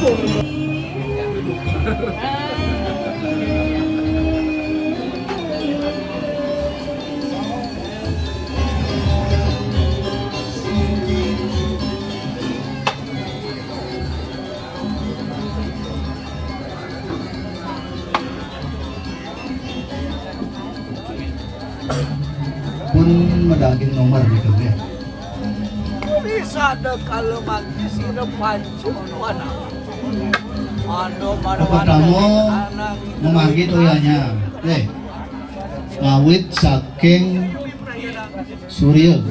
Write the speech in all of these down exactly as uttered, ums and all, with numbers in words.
Pun madaging nomor gitu ya. Bisa ada kalau mati sih ada pancu anu anak. Ada mana-mana. Pertama, anak memanggil uyanya. Eh, ngawit saking Surya.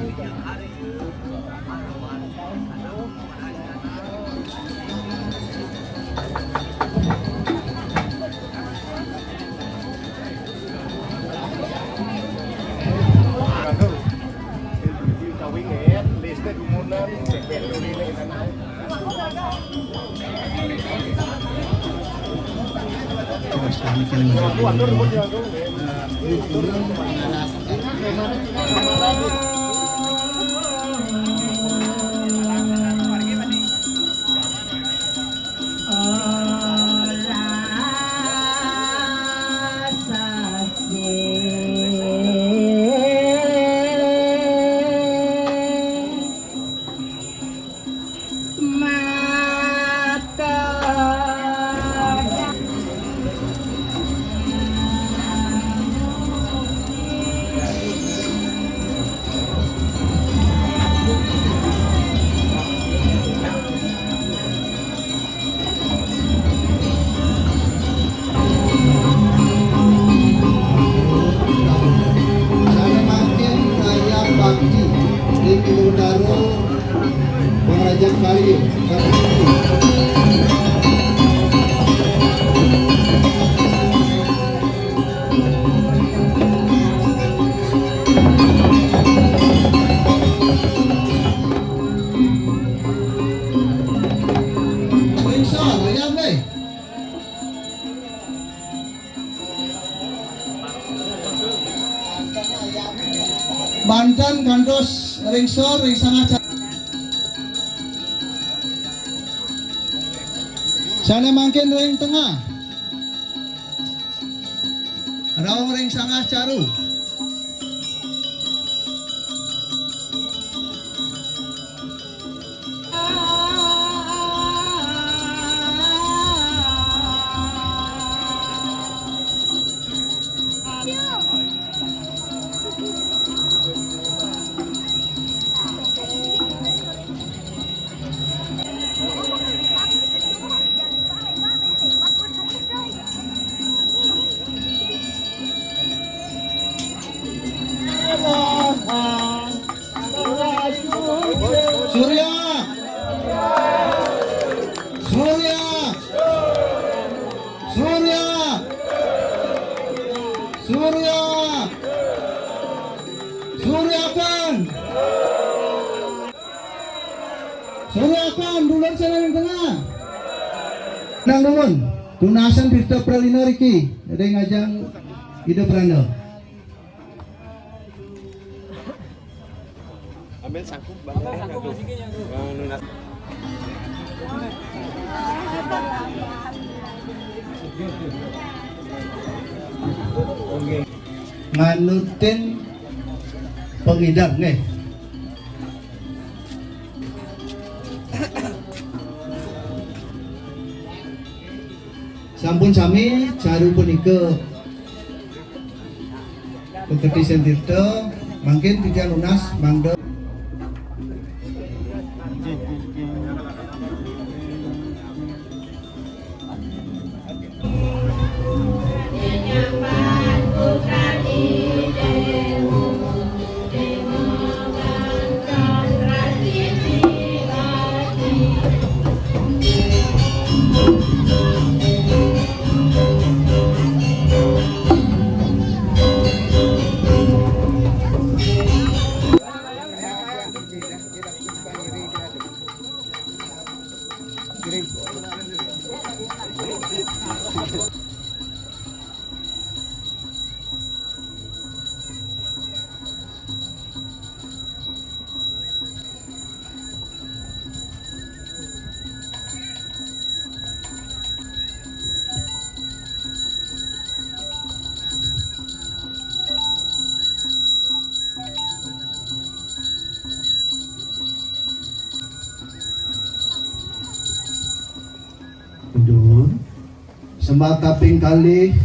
Saya makin ayam bakti di Kilimanjaro, Pengrajin Kayu. Ringso, ayam nih. Banten kantos ring sor, ring sangah ca-, sané mangkin ring tengah. Rauh ring sangah caru. Surya! Surya! Surya! Surya! Suryakan! Suryakan, dulur sané ring tengah. Nang nuwun, tunasan Tirta Pralina riki, ring ajeng Ida Pranda. Ambil sangkup, Bang. Ambil sangkup, Mas, iki, yang tuh. Bang, nunas. Nganutin pengidam, nggih. Sampun sami, caru punika Beketi Sentirta, mangkin titiang nunas mangda. Sembah kaping kalih